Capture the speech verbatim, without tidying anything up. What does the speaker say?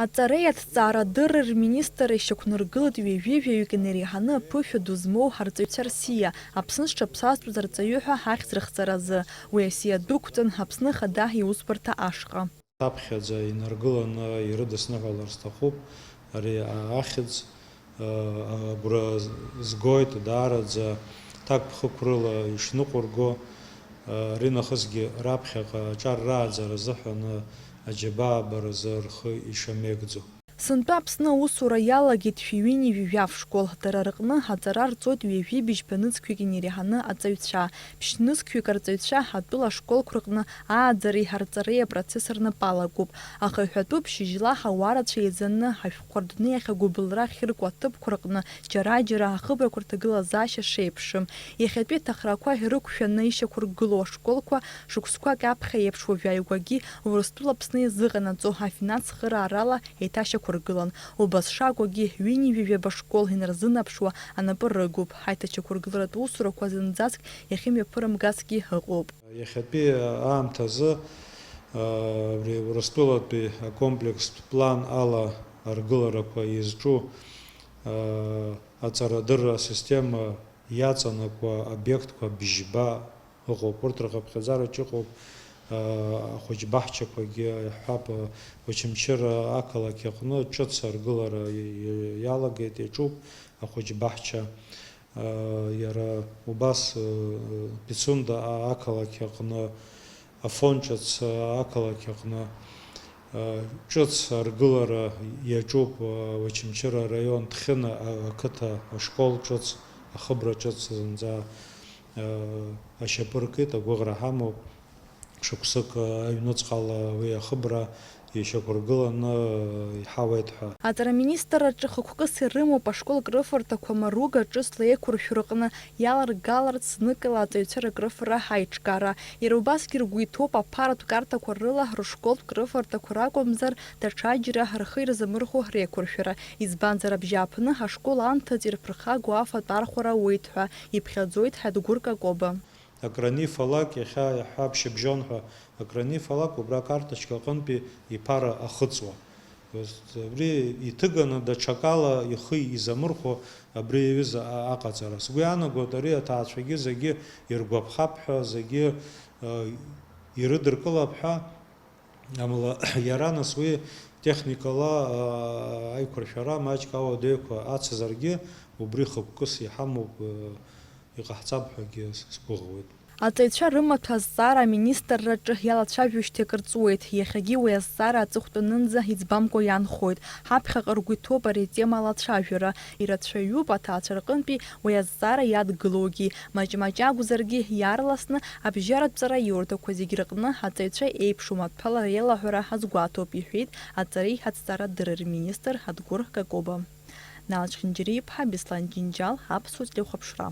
Аҵареи аҭҵаарадырреи рминистр ишьақәнаргылеит ҩажәи жәаҩык инареиҳаны аԥышәа ду змоу ҳарҵаҩцәа рсиа, Аԥсны зҽаԥсазтәыз арҵаҩы ҳәа ҳахьӡ рыхҵаразы. Уи асиа дәықәҵан Аԥсны Ахада иусбарҭа ашҟа. Аԥхьаӡа инаргыланы ирыдысныҳәалар сҭахуп ари ахьӡ, агәра згоит даараӡа ҭакԥхықәрыла ишныҟәырго, аринахысгьы раԥхьаҟа аҿар рааӡара азыҳәан аџьабаа абаразы рхы ишамеигӡо. Сынтәа Аԥсны аусура иалагеит шәи ҩынҩажәи жәаф школ, дара рҟны аҵара рҵоит ҩажәи быжьба нызқьҩык инареиҳаны аҵаҩцәа. Ԥшь-нызқьҩык арҵаҩцәа атәыла ашколқәа рҟны ааӡареи арҵареи апроцесс рнапы алакуп. Аха иҳәатәуп, шьыжьла ҳауа рацәа еизаны ашәҟәқәа рдунеи ахь агәыбылра ахьырку аҭыԥқәа рҟны џьара-џьара ахыбрақәа рҭагылазаашьа шеиԥшым. Иахьатәи аҭахрақәа ирықәшәаны ишьақәыргылоу ашколқәа шықәсқәак аԥхьа еиԥш уажәааигәагьы Урыстәыла Аԥсны иазыҟанаҵо афинанс хыраарала еиҭашьақәыргылан. Убас шакәугьы, ҩынҩажәи жәаба школ инарзынаԥшуа анапы рыгуп. Ҳаиҭашьақәыргыларатә усурақәа зынӡаск иахьымҩаԥырымгазгьы ыҟоуп. Иахьатәи аамҭазы, а, абри Урыстәылатәи акомплекстә план ала аргыларақәа изҿу, а, аҵарадырра асистема иаҵанакуа обиектқәа бжьба ыҟоуп. Урҭ рхыԥхьаӡараҿ иҟоуп, а, ахәыҷбаҳчақәагьы, иаҳҳәап, а, Очамчыра ақалақь аҟны ҿыц аргылара и-, и-, иалагеит, иаҿуп ахәыҷбаҳча. Иара убас Пицунда ақалақь аҟны, Афон ҿыц ақалақь аҟны ҿыц аргылара иаҿуп Очамчыра араион Ҭхьына ақыҭа ашкол ҿыц, ахыбра ҿыц зынӡа ашьапы ркит, агәыӷра ҳамоуп. Шықәсык аҩнуҵҟала уи ахыбра ишьақәыргыланы иҳауеит ҳәа. Аҵара аминистрраҿы хықәкыс ирымоуп ашкол крыфарҭақәа маруга ҿыцла еиқәыршәо рҟны иаларгаларц зныкала аҵаҩцәа рыкрыфара аиҿкаара. Иара убасгьы ргәы иҭоуп аԥаратә карҭақәа рыла рышколтә крыфарҭақәа ракәымзар, даҽаџьара рхы ирзамырхәо реиқәыршәара. Избанзар абжьааԥны ашкол анҭыҵ ирԥырхагоу афатә архәара ауеит ҳәа иԥхьаӡоит Ҳадгәыр Какоба. Акранифалак, иахьа иаҳҳәап, шьыбжьон ҳәа, акранифалак убра акарточка аҟынтәи иԥара ахыҵуа. Абри иҭыганы даҽакала ихы изамырхәо абри аҩыза а-, аҟаҵара. Сгәы иаанагоит, ари аҭаацәагьы зегьы иргәаԥхап ҳәа, зегьы, э, ирыдыркылап ҳәа. Амала, иара нас уи техникала, аа, аиқәыршәара маҷк ауадаҩқәа ацызаргьы, убри хықәкыс иҳамоуп, аа, иҟаҳҵап ҳәагьы сгәыӷуеит. Аҵаҩцәа рымаҭәа азҵаара аминистрраҿы иалацәажәоижьҭеи акыр ҵуеит, иахьагьы уи азҵаара аҵыхәтәанынӡа иӡбамкәа иаанхоит. Ҳаԥхьаҟа ргәы иҭоуп ари атема алацәажәара. Ирацәаҩуп аҭаацәа рҟынтәи уи азҵаара иадгылоугьы. Маҷ-маҷ акәзаргьы, иаарласны абжьаратә ҵара иурҭақәа зегь рыҟны аҵаҩцәа еиԥшу маҭәала реилаҳәара ҳазгәаҭоуп, иҳәеит аҵареи аҭҵаарадырреи рминистр Ҳадгәыр Какоба. Нал Чхинџьариа-иԥҳа, Беслан Џьынџьал, Аԥсуа телехәаԥшра.